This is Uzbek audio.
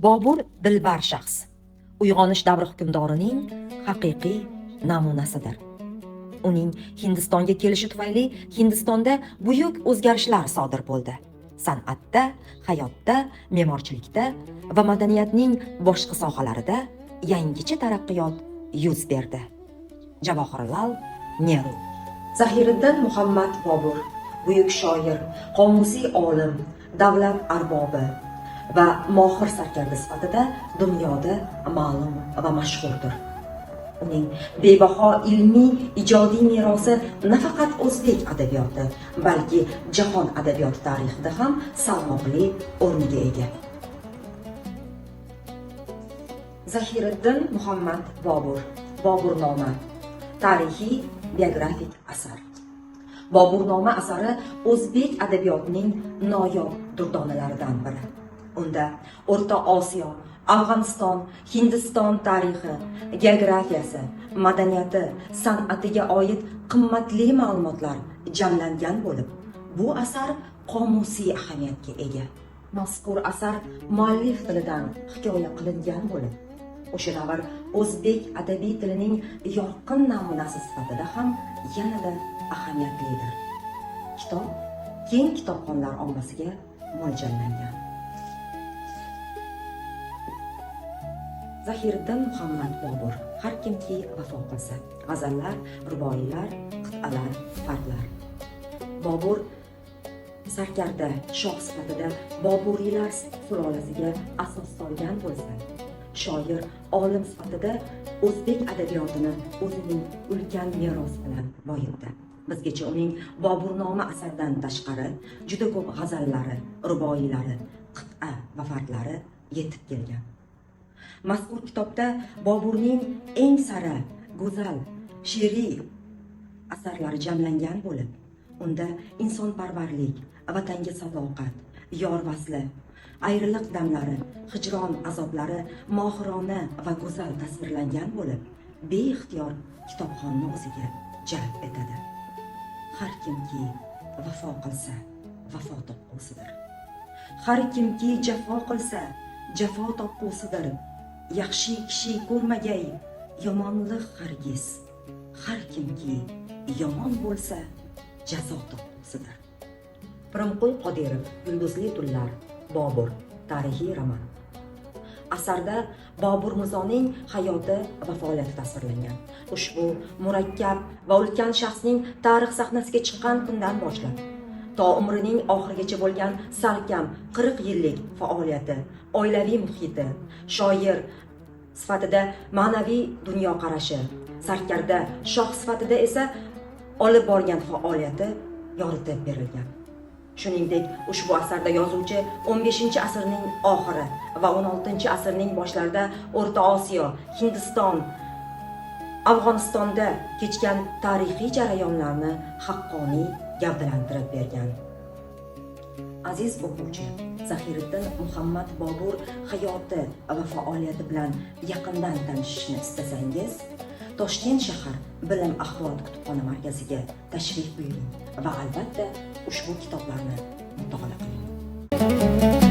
Bobur dilbar shaxs. Uyg'onish davri hukmdorining haqiqiy namunasidir. Uning Hindistonga kelishi tufayli Hindistonda buyuk o'zgarishlar sodir bo'ldi. San'atda, hayotda, me'morchilikda va madaniyatning boshqa sohalarida yangicha taraqqiyot yuz berdi. Javohirlal Neru. Zahiriddin Muhammad Bobur buyuk shoir, qomusiy olim, davlat arbobi va mohir sarkarda sifatida dunyoda ma'lum va mashhurdir. Uning bebaho ilmiy ijodiy merosi nafaqat o'zbek adabiyoti, balki jahon adabiyoti tarixida ham salmoqli o'rniga ega. Zahiriddin Muhammad Bobur. Boburnoma. Tarixiy biografik asar. Boburnoma asari o'zbek adabiyotining noyob durdonalaridan biri. Unda O'rta Osiyo, Afg'oniston, Hindiston tarixi, geografiyasi, madaniyati, san'atiga oid qimmatli ma'lumotlar jamlangan bo'lib, bu asar qomusiy ahamiyatga ega. Mazkur asar muallif tilidan hikoya qilingan bo'lib, o'sha davr o'zbek adabiy tilining yorqin namunasi sifatida ham yanada ahamiyatlidir. Kitob keng kitobxonlar ommasiga mo'ljallangan. Zahiriddin Muhammad Bobur. Har kimki vafo qilsa. G'azallar, ruboiylar, qit'alar, fardlar. Bobur sarkarda, shoh sifatida Boburiylar sulolasiga asos solgan bo'lsa, shoir, olim sifatida o'zbek adabiyotini o'zining ulkan merosi bilan boyitdi. Bizgacha uning Boburnoma asaridan tashqari juda ko'p g'azallari, ruboiylari, qit'a va fardlari yetib kelgan. Mazkur kitobda Boburning eng sara, go'zal, she'riy asarlari jamlangan bo'lib, unda insonparvarlik, vatanga sadoqat, yor vasli, ayriliq damlari, hijron azoblari mohirona va go'zal tasvirlangan bo'lib, beixtiyor kitobxonni o'ziga jalb etadi. Har kimki vafo qilsa, vafo topqusidir. Har kimki jafo qilsa, jafo topqusidir. Yaxshi kishi ko'rmagay yomonlik hargiz. Har kimki yomon bo'lsa, jazo topqusidir. Pirimqul Qodirov, Yulduzli tunlar, Bobur, tarixiy roman. Asarda Bobur Mirzoning hayoti va faoliyati tasvirlangan. Ushbu murakkab va ulkan shaxsning tarix sahnasiga chiqqan kundan boshlab to umrining oxirigacha bo'lgan salkam 40 yillik faoliyati, oilaviy muhiti, shoir sifatida ma'naviy dunyoqarashi, sarkarda, shoh sifatida esa olib borgan faoliyati yoritib berilgan. Shuningdek, ushbu asarda yozuvchi 15-asrning oxiri va 16-asrning boshlarida O'rta Osiyo, Hindiston, Afg'onistonda kechgan tarixiy jarayonlarni haqqoniy gavdalantirib bergan. Aziz o'quvchi, Zahiriddin Muhammad Bobur hayoti va faoliyati bilan yaqindan tanishishni istasangiz, Toshkent shahar Bilim axborot kutubxona markaziga tashrif buyuring va albatta ushbu kitoblarni mutolaa qiling.